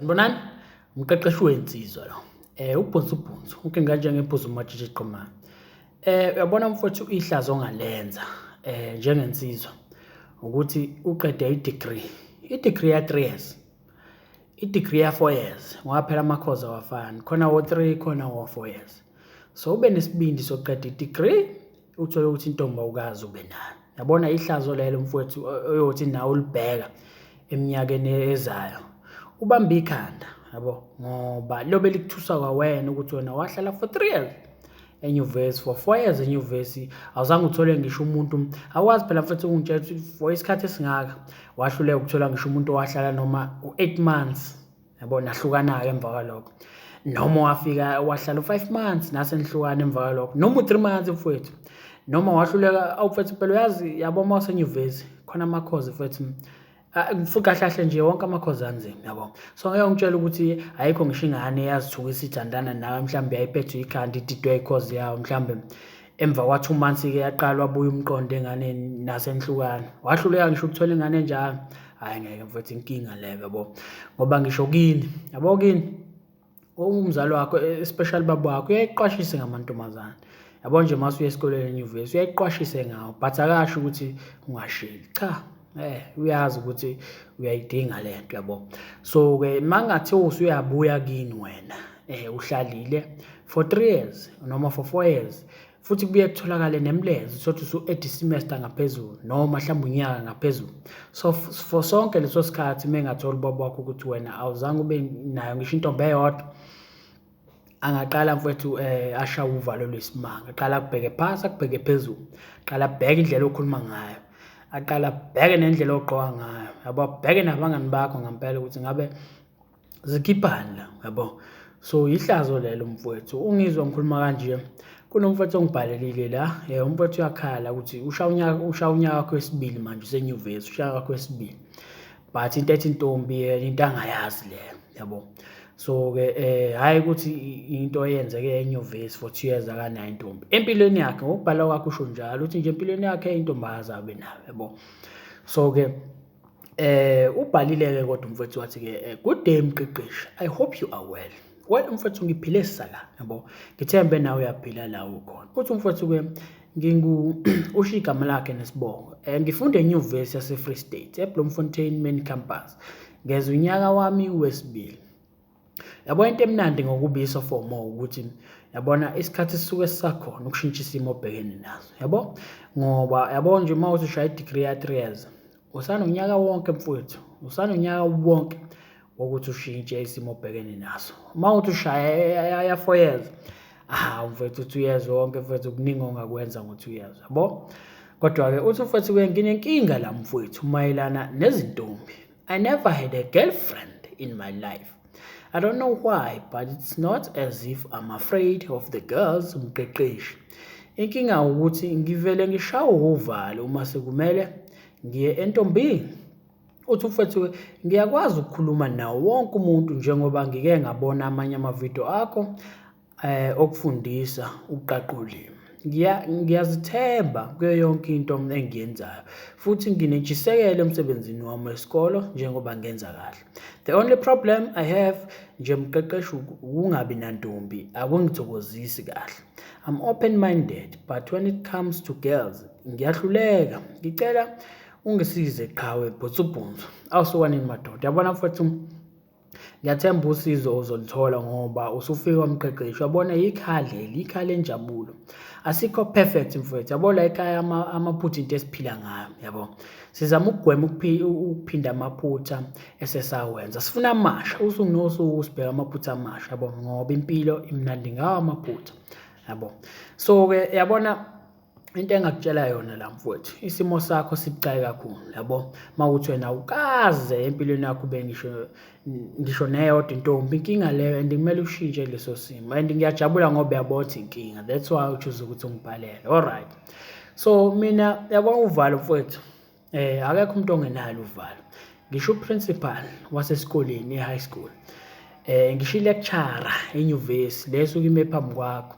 Sanibonani, umqeqeshi wensizwa lo. Ubhunsu ubhunsu, ukinga njengebhuzu uMatshitshi Qhumane. Uyabona mfowethu ihlazo ongalenza njengensizwa ukuthi uqede i-degree. I-degree ya 3 years. I-degree ya 4 years ngoba phela amakhozi awafani. Khona wo 3 khona wo 4 years. So ube nesibindi sokuqeda i-degree uthole ukuthi intombi awukazi ube nayo. Yabona ihlazo lelo mfowethu oyothi nawe ulibheka eminyakeni ezayo. Ubambe ikhanda yabo ngoba lobe likuthusa kwawena ukuthi wena wahlala for 3 years enyuvesi for 4 years enyuvesi awuzange uthole ngisho umuntu awazi phela mfethu ungitshela ukuthi for isikhathi esingaka wahluleka ukuthola ngisho umuntu owahlala noma u-8 months yabo nahlukana-ke emva kwalokho noma wafika wahlala u-5 months nase nihlukana emva kwalokho noma u-3 months mfowethu noma wahluleka awufethu phela uyazi yabo uma usenyuvesi khona amakhozi mfethu futhi kahle kahle nje wonke amakhozi anzima yabo. So ngeke ungitshele ukuthi ayikho ngisho ingane eyazithuka isithandana nawe mhlawumbe yayiphethwe ikhanda ididwe ikhozi yawo mhlawumbe emva kwa-2 months-ke yaqala wabuya umqondo enganeni nasenhlukana wahluleka ngisho ukuthola ingane enjalo. Hhayi ngeke mfethu inkinga leyo yabo ngoba ngisho kini yabo kini umzali wakho especially baba wakho uyayiqwashise ngamantombazane yabo nje mase uya esikoleni enyuvesi uyayiqwashise ngawo but akasho ukuthi ungasheli cha uyazi ukuthi uyayidinga lento yabo. So ke mangathiwa usuyabuya kini wena uhlalile for 3 years noma for 4 years futhi kubuye kutholakale nemlezo uthole usu-add semester ngaphezulu noma mhlawumbe unyaka ngaphezulu. So for sonke leso sikhathi uma engathola ubaba wakho ukuthi wena awuzange ube nayo ngisho intombi eyodwa, angaqala mfowethu ashawe uvalo lwesimanga, aqale akubheke phasi akubheke phezulu, aqale abheke indlela okhuluma ngayo, aqale abheke nendlela ogqoka ngayo yabo, abheke nabangani bakho ngempela ukuthi ngabe zikhiphani la yabo. So ihlazo lelo mfowethu ungizwa ngikhuluma kanje kunomfowethu ongibhalelile la umfowethu uyakhala ukuthi ushaya unyaka ushaya unyaka wakhe wesibili manje usenyuvesi ushaya wakhe wesibili but into ethi intombi yena into angayazi leyo yabo. So ke hhayi ukuthi into eyenzeke enyuvesi for 2 years akanayo intombi empilweni yakhe ngokubhala kwakhe usho njalo uthi nje empilweni yakhe intombi akaze abe nayo yabo. So ke ubhalile-ke kodwa umfowethu wathi ke good day mqeqeshi, I hope you are well. Well mfowethu ngiphile saka yabo, ngithembe nawe uyaphila la ukhona. Uthi umfowethu ke ngingu usho igama lakhe nesibongo. Ngifunde enyuvesi yase Free State eBloemfontein main campus. Ngeza unyaka wami wesibili. Yabo into emnandi ngokuba for more ukuthi yabona isikhathi sisuke sisakhona ukushintsha isimo obhekene naso yabo, ngoba yabo nje uma uthi ushaya i-degree ya 3 years usanonyaka wonke mfowethu, usanonyaka wonke wokuthi ushintshe isimo obhekene naso. Uma uthi ushaya ya 4 years, ah mfowethu 2 years wonke mfowethu kuningi ongakwenza ngo-2 years yabo. Kodwa-ke uthi mfowethu ke nginenkinga la mfowethu mayelana nezintombi. I never had a girlfriend in my life. I don't know why, but it's not as if I'm afraid of the girls mqeqeshi. Inkinga ukuthi ngivele ngishawe uvalo uma sekumele ngiye entombini. Uthi mfowethu ngiyakwazi ukukhuluma nawo wonke umuntu njengoba ngike ngabona amanye amavidiyo akho okufundisa ukuqaqa ulimi. Ngiyazithemba kuyo yonke into engiyenzayo futhi nginentshisekelo emsebenzini wami wesikolo njengoba ngenza kahle. The only problem I have nje mqeqeshi ukungabi nantombi akungithokozisi kahle. I'm open minded but when it comes to girls ngiyahluleka. Ngicela ungisize qhawe bhutsubhunsu. Awusuka nini madoda. Yabona mfowethu ngiyathemba usizo uzoluthola ngoba usufika umqeqeshi wabona ikhaya leli ikhaya lenjabulo. Asikho perfect mfowethu yabo la ekhaya amaphutha into esiphila ngayo yabo. Sizama ukugwema ukuphinda amaphutha esesawenza. Sifuna amasha usuku nosuku sibheka amaphutha amasha yabo ngoba impilo imnandi ngawo amaphutha yabo. So ke yabona into engakutshela yona la mfowethu, isimo sakho sibucayi kakhulu yabo. Mawukuthi wena awukaze empilweni yakho ube ngisho neyodwa intombi, inkinga leyo and kumele ushintshe leso simo and ngiyajabula ngoba uyabona ukuthi inkinga, that's why uchoose ukuthi ungibhalele. Alright, so mina yabona uvalo mfowethu, akekho umuntu ongenalo uvalo. Ngisho uprincipal wasesikoleni e-high school, ngisho i-lecturer enyuvesi le esuke ime phambi kwakho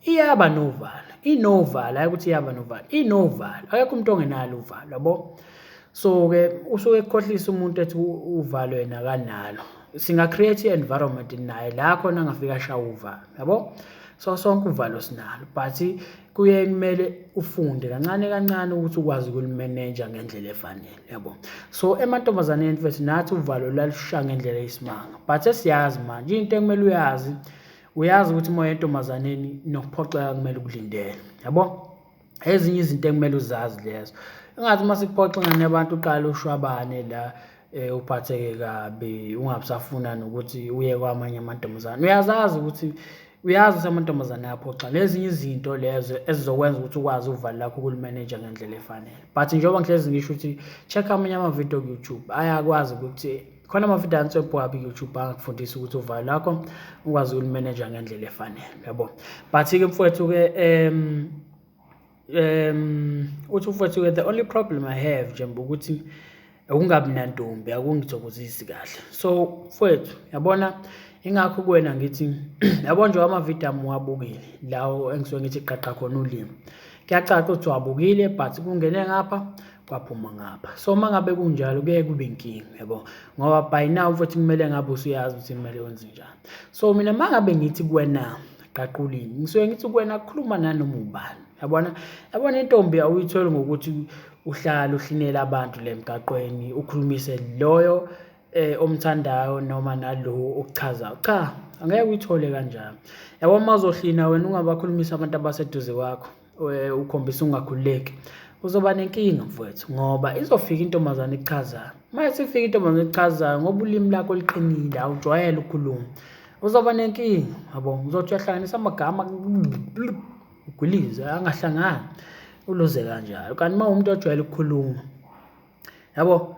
iyaba novalo, inovalo, hhayi ukuthi iyaba novalo, inovalo. Akekho umuntu ongenalo uvalo yabo. So-ke usuke ekukhohlisa umuntu ethi uvalo yena akanalo. Singa-create i-environment naye la khona angafika ashaye uvalo, yabo. So sonke uvalo sinalo, but kuye kumele ufunde kancane kancane ukuthi ukwazi ukulimeneja ngendlela efanele, yabo. So emantombazaneni mfethu, nathi uvalo lwalushaya ngendlela eyisimanga, but sesiyazi manje into ekumele uyazi, uyazi ukuthi uma uya entombazaneni nokuphoxeka kumele ukulindele, yabo. Ezinye izinto ekumele uzazi lezo. Engathi uma sikuphoxa ingane yabantu uqale ushwabane la, uphatheke kabi, ungabe usafuna nokuthi uye kwamanye amantombazane. Uyazazi ukuthi, uyazi ukuthi amantombazane ayaphoxa. Nezinye izinto lezo ezizokwenza ukuthi ukwazi uvalo lakho ukulimeneja ngendlela efanele. But njengoba ngihlezi ngisho ukuthi check amanye amavidiyo ku-YouTube, ayakwazi ukuthi khona amavidiyo answebhu kabi ku-YouTube angakufundisa ukuthi uvalo lakho ukwazi ukulimeneja ngendlela efanele, yabo. But-ke mfowethu-ke, uthi mfowethu-ke, the only problem I have nje ukuthi ukungabi nantombi akungithokozisi kahle. So mfowethu, yabona, ingakho kuwena ngithi, yabo, nje amavidiyo ami uwabukile lawo engisuke ngithi qaqa khona ulimi. Kuyacaca ukuthi uwabukile, but kungene ngapha kwaphuma ngapha. So uma ngabe kunjalo kuye kube inkinga, yabo, ngoba by now futhi kumele ngabe usuyazi ukuthi kumele wenze njani. So mina uma ngabe ngithi kuwena qaqa ulimi, ngisuke ngithi kuwena khuluma nanoma ubani. Yabona, yabona, intombi awuyitholi ngokuthi uhlale uhlinela abantu la emgaqweni, ukhulumise loyo omthandayo noma nalo okuchazayo. Cha, angeke uyithole kanjalo. Yabo, uma uzohlina wena ungabakhulumisi abantu abaseduze kwakho, ukhombisa ungakhululeki, uzoba nenkinga mfowethu, ngoba izofika intombazane ekuchazayo. Uma isifika intombazane ekuchazayo, ngoba ulimi lakho liqinile, awujwayele ukukhuluma, uzoba nenkinga, yabo. Uzothi uyahlanganisa amagama, ugwilize angahlangani, uluze kanjalo. Kanti uma uwumuntu ojwayele ukukhuluma, yabo,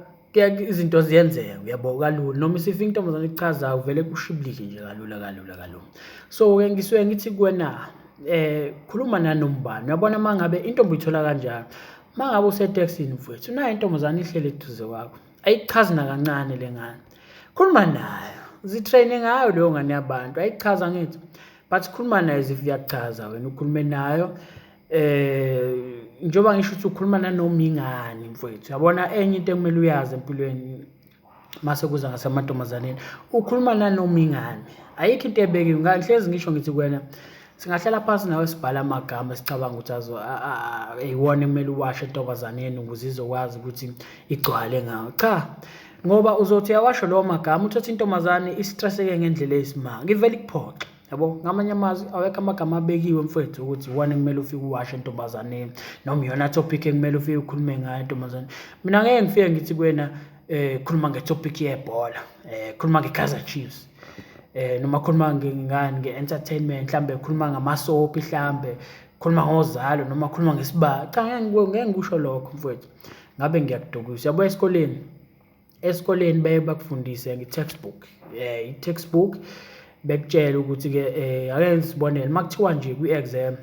izinto ziyenzeka, uyabo, kalula. Noma isifika intombazane ekuchazayo, kuvele kushibilike nje kalula kalula kalula. So-ke ngisuke ngithi kuwena khuluma nanoma ubani. Uyabona, uma ngabe intombi uyithola kanjalo, uma ngabe usetekisini mfowethu, nayo intombazane ihleli eduze kwakho, ayikuchazi nakancane le ngane, khuluma nayo, zi-train-e ngayo leyo ngane yabantu. Ayichaza angithi, but khuluma nayo as if iyakuchaza wena, ukhulume nayo. Njengoba ngisho ukuthi ukhuluma nanoma ingani mfowethu, yabona, enye into ekumele uyazi empilweni mase kuza ngasemantombazaneni, ukhuluma nanoma ingani, ayikho into ebekiwe. Ngihlezi ngisho ngithi kuwena singahlala phansi nawe sibhale amagama esicabanga ukuthi iwona ekumele uwashe entombazaneni ukuze izokwazi ukuthi igcwale ngawo. Cha, ngoba uzothi uyawasho lawo magama, uthathe intombazane i-stress-eke ngendlela eyisimanga, ivele ikuphoxe, yabo. Ngamanye amazwi, awekho amagama abekiwe mfowethu ukuthi iwona ekumele ufike uwashe entombazaneni noma iyona topic ekumele ufike ukhulume ngayo entombazaneni. Mina ngeke ngifike ngithi kuwena khuluma nge-topic yebhola, khuluma nge-Kaizer Chiefs, noma khuluma ngani, nge-entertainment mhlambe, khuluma ngama-soapie mhlambe, khuluma ngozalo noma khuluma ngesibaya. Cha, ngeke ngikusho lokho mfowethu, ngabe ngiyakudukisa. Yabo, esikoleni baye bakufundise nge-textbook, i-textbook bekutshela ukuthi-ke, ake ngisibonele, uma kuthiwa nje kwi-exam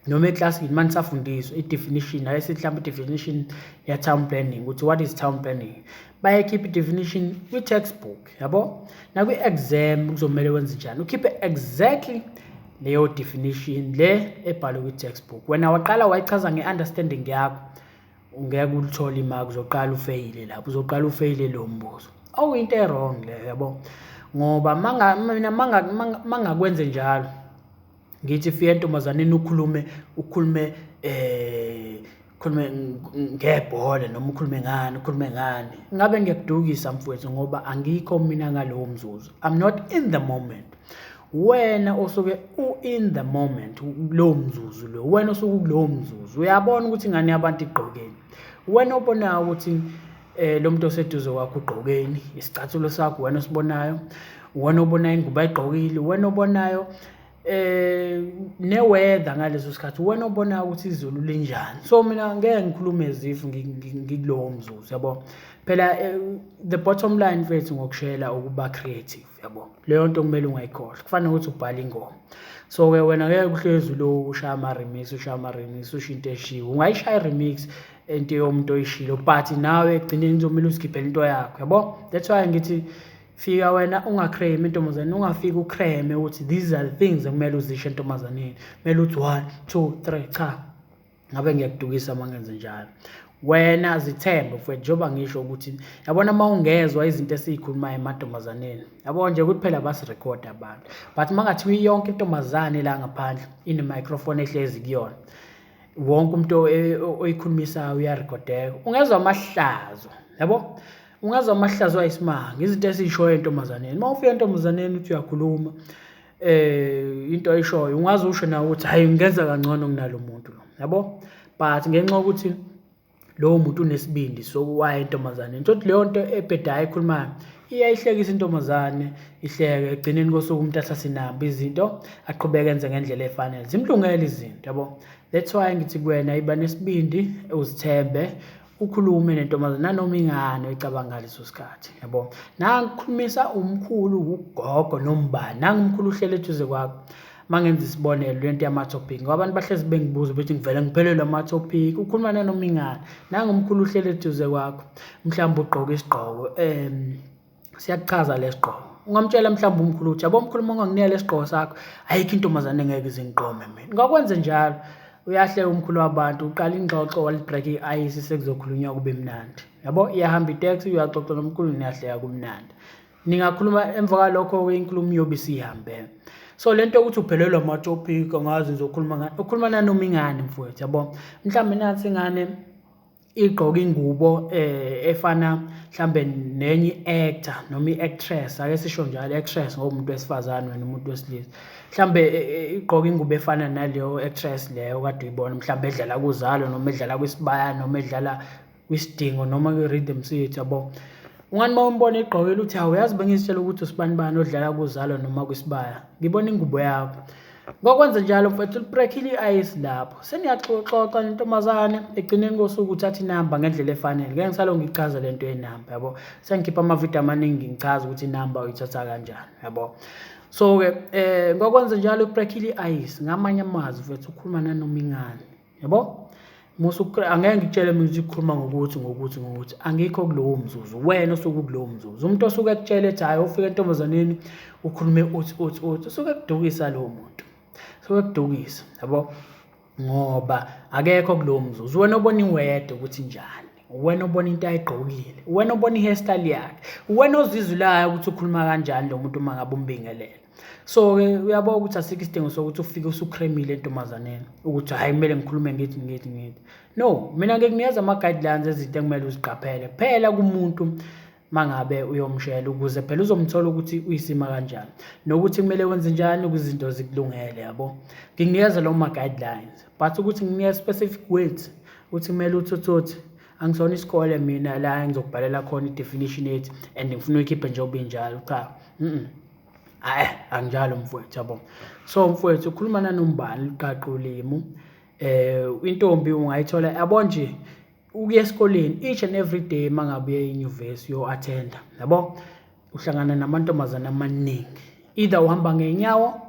noma eklasini uma nisafundiswa i-definition, ake sithi mhlawumbe i-definition ya-town planning, ukuthi what is town planning, bayayikhipha i-definition kwi-textbook, yabo. Nakwi-exam kuzomele wenze njani? Ukhiphe exactly leyo definition le ebhalwe kwi-textbook. Wena waqala wayichaza nge-understanding yakho, ungeke ulithole imaki, uzoqala ufeyile lapho, uzoqala ufeyile lo mbuzo. Okuyinto e-wrong leyo, yabo, ngoba mina mangakwenze njalo, ngithi fika entombazaneni ukhulume ngebhola noma ukhulume ngani, ukhulume ngani, ngabe ngiyakudukisa mfowethu, ngoba angikho mina ngalowo mzuzu, I'm not in the moment. Wena osuke u-in the moment, kulowo mzuzu lo, wena osuke ukulowo mzuzu uyabona ukuthi ingane yabantu igqokeni, wena obonayo ukuthi lo muntu oseduze kwakho ugqokeni, isicathulo sakho wena osibonayo, wena obonayo ingubo ayigqokile, wena obonayo ne-weather ngaleso sikhathi, wena obonayo ukuthi izulu linjani. So mina ngeke ngikhulume as if ngikulowo mzuzu, yabo. Phela the bottom line mfethu ngokushela ukuba creative, yabo, leyo nto kumele ungayikhohlwa. Kufana nokuthi ubhala ingoma. So-ke wena ngeke uhlezi lo ushaya ama-remix, ushaya ama-remix, usho into eshiwo. Ungayishaya i-remix into yomuntu oyishilo, but nawe ekugcineni kuzomele uzikhiphele into yakho, yabo. That's why ngithi fika wena unga-cremi entombazaneni, ungafiki u-creme ukuthi these are the things ekumele uzisho entombazaneni, kumele uthi one, two, three. Cha, ngabe ngiyakudukisa uma ngenze njalo. Wena zithembe mfowethu, njengoba ngisho ukuthi yabona uma ungezwa izinto esiyikhulumayo emantombazaneni, yabo nje ukuthi phela basirekhoda abantu, but uma ngathiwa yonke intombazane la ngaphandle ine-microphone ehlezi kuyona, wonke umuntu oyikhulumisayo uyarekhodeka, ungezwa amahlazo, yabo, ungezwa amahlazo ayisimanga izinto esiyishoyo entombazaneni. Uma ufika entombazaneni uthi uyakhuluma into oyishoyo, ungaze usho nawe ukuthi hhayi, ngenza kangcono kunalo muntu lo, yabo, but ngenxa yokuthi lowo muntu unesibindi sokuwaya entombazaneni, thothi leyo nto ebhedayo ekhulumayo iyayihlekisa intombazane, ihleke. Ekugcineni kosuku umuntu athathe inamba, izinto aqhubeke enze ngendlela efanele, zimlungele izinto, yabo. That's why ngithi kuwena iba nesibindi, uzithembe, ukhulume nentombazane nanoma ingane oyicabanga ngaleso sikhathi, yabo. Nangikhulumisa umkhulu, ugogo nombani, nangumkhulu uhleli eduze kwakho. Mangenza isibonelo lento yama-topic, ngoba abantu bahlezi bengibuza bethi ngivele ngiphelelwe ama-topic. Ukhuluma nanoma ingane, nangumkhulu uhleli eduze kwakho, mhlawumbe ugqoke isigqoko siyakuchaza lesigqoko, ungamtshela mhlawumbe umkhulu ukuthi yabo mkhulu, uma unganginika lesigqoko sakho, ayikho intombazane engeke ize ngiqome mina. Ungakwenze njalo, uyahleka umkhulu wabantu, uqala ingxoxo, wali-break i-ice, sekuzokhulunywa kube mnandi, yabo. Iyahamba iteksi, uyaxoxa nomkhulu, niyahleka kumnandi, ningakhuluma. Emva kwalokho-ke inkulumo iyobe isihambe. So lento yokuthi uphelelwe ama-topic, angazi ngizokhuluma ngani, ukhuluma nanoma ingane mfowethu, yabo. Mhlawumbe nansi ingane igqoke ingubo efana mhlambe nenye i-actor noma i-actress, ake sisho njalo, actress, ngoba umuntu wesifazane wena umuntu wesilisa, mhlambe igqoke ingubo efana naleyo actress leyo kade uyibona, mhlambe edlala kuzalo noma edlala kwisibaya noma edlala kwisidingo noma kwi-Rhythm City, yabo. Ungani uma umbona egqokile uthi, hawu, yazi bengizitshela ukuthi usibanibani odlala kuzalo noma kwisibaya, ngibona ingubo yakho. Ngokwenza njalo mfethu, li-break-ile i-ice lapho, seniyaxoxa nentombazane. Ekugcineni kosuku uthatha inamba ngendlela efanele. Ngeke ngisalo ngichaza lento yenamba, yabo, sengikhipha amavidiyo amaningi ngichaza ukuthi inamba uyithatha kanjani, yabo. So-ke ngokwenza njalo u-break-ile i-ice. Ngamanye amazwi mfethu, ukhuluma nanoma ingane, yabo. Musa, angeke ngikutshele mina ukuthi ukhuluma ngokuthi ngokuthi ngokuthi, angikho kulowo mzuzu, wena osuke ukulowo mzuzu. Umuntu osuke ekutshela ethi hhayi, ufike entombazaneni ukhulume uthi uthi uthi, usuke ekudukisa lowo muntu, usuke ekudukisa, yabo, ngoba akekho kulowo mzuzu. Wena obona iwede ukuthi njani, wena obona into ayigqokile, wena obona i-hairstyle yakhe, wena ozizulayo ukuthi ukhuluma kanjani lo muntu uma ngabe umbingelela. So-ke uyabona ukuthi asikho isidingo sokuthi ufike usukremile entombazaneni ukuthi hhayi, kumele ngikhulume ngithi ngithi ngithi. No, mina ngikunikeza ama-guidelines ezinto ekumele uziqaphele kuphela kumuntu mangabe uyomshela, ukuze phela uzomthola ukuthi uyisima kanjani nokuthi kumele wenze njani ukuze izinto zikulungele, yabo. Ngikunikeza lawo ma-guidelines, but ukuthi nginikeza specific words ukuthi kumele uthi uthi uthi, angisona isikole mina la engizokubhalela khona i-definition ethi and ngifuna uyikhiphe njengoba injalo. Cha, Hhayi, anginjalo mfowethu, yabo. So mfowethu, ukhuluma nanombani, luqaqa ulimi. Intombi ungayithola, yabo nje, ukuya esikoleni each and every day, uma ngabe uya enyuvesi uyo-attend-a, yabo, uhlangana namantombazane amaningi, either uhamba ngey'nyawo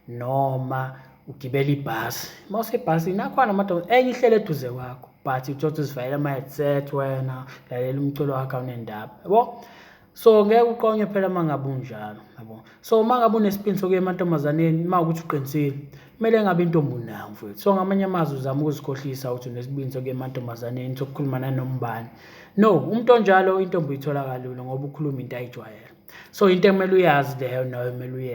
noma ugibela ibhasi. Uma usebhasini akhona amantombazane, enye ihleli eduze kwakho, but uthole ukuthi uzifakele ama-headset, wena lalela umculo wakho, awunendaba, yabo. So ngeke uqonywe phela uma ngabe unjalo, yabo. So uma ngabe unesibindi sokuya emantombazaneni, uma ukuthi uqinisile, kumele ngabe intombi unayo mfowethu. So ngamanye amazwi uzama ukuzikhohlisa ukuthi unesibindi sokuya emantombazaneni, sokukhuluma nanombani. No, umuntu onjalo intombi uyithola kalula ngoba ukhuluma into ayijwayele. So into ekumele uyazi leyo, nawe kumele uyenze.